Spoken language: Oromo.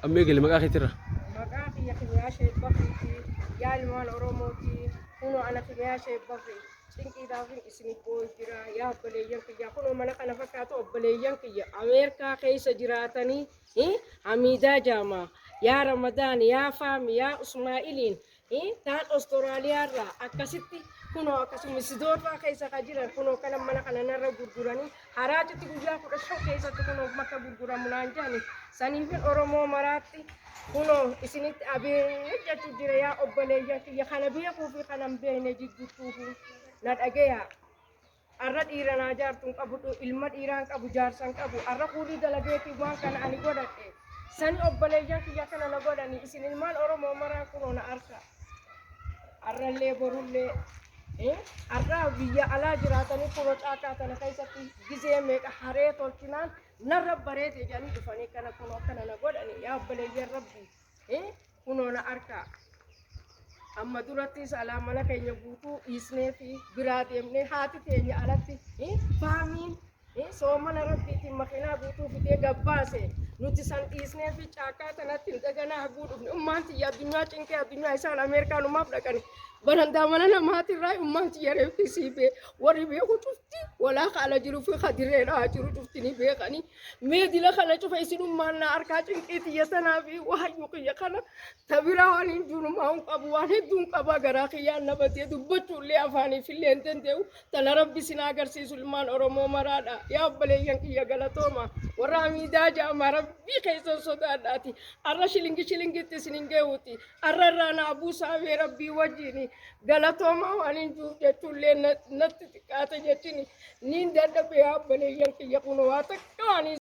Amma eegale maqaa keetirra. Maqaa kiyya Kimiyaa Sheek Bakriiti. Yaa ilmaan Oromooti. Kunoo ana Kimiyaa Sheek Bakri. Cinqiidhaafin isin boo'u jira. Yaa obboleeyyan kiyya. Kunoo mana kana fakkaatu obboleeyyan kiyya. Ameerikaa keessa jiraatanii Hamiidaa Jaamaa. Yaa Ramadaan, yaa Faami, yaa Usmaa'iliin. Taan Ostiraaliyaarraa akkasitti kunoo akkasuma Sidoorraa keessa ka jiran kunoo kana mana kana narra gurguranii haraacitti guyyaa 15 keessatti kunoo bakka gurguramu naan jedhani. Saniifin Oromoo maraatti kunoo isinitti abee jechuu jira. Yaa obboleeyyan kiyya, kana beekuu fi kana hin beekne jidduttuufu na dhageyaa. Arra dhiira naa jaartu hin qabu, ilma dhiiraa hin qabu, jaarsa hin qabu. Arra kuulii dalageetii waan kana ani godhadhe. Sani obboleeyyan kiyya kana na godhani. Isin ilmaan Oromoo maraa kunoo na arka. Arrallee borullee arra biyya alaa jiraatanii kunoo caakaa tana keessatti gizee meeqa haree tolchinaan narra bareede jedhanii dhufanii kana kunoo akkana na godhani. Yaa obboleeyyan Rabbii, kunoo na arkaa. Amma durattis alaa mana keenya guutuu dhiisnee fi biraa deemnee haati teenya alatti faamiin soomana Rabbiitiin makiinaa guutuu fidee gabbaase. Nuti san dhiisnee fi caakkaa tanatti hin daganaa haguu dhufne. Ummaan tiyya addunyaa cinqee, addunyaa isaan Ameerikaan umaaf dhaqani. Barandaa mana namaatirraa ummaan tiyya reeffi sii bee warri beeku cufti walaa kaala jiru fi kadireedhaa jiru cufti ni beekani. Mee dila kana cufa isin ummaan na harkaa cinqii tiyya tanaa fi wahayyuu kiyya kana tabiraa waan hin jiru maa hin qabu, waan hedduun qaba. Garaa kiyyaan na badee dubbachuullee afaaniif illee hin danda'u. Tana Rabbi isin agarsiisu ilmaan Oromoo maraadha. Yaa obboleeyyan kiyya, galatooma. Warra Hamiidaa ja'ama, Rabbii keessan sodaadhaati. Arra shilingi shilingitti isin hin geewuti. Arra irraa naa buusaa mee Rabbii wajjin. Galatooma, waan hin jiruuf jechuullee natti xiqqaate jechini. Niin dadhabe, yaa obboleeyyan kiyya, kun waa takka waan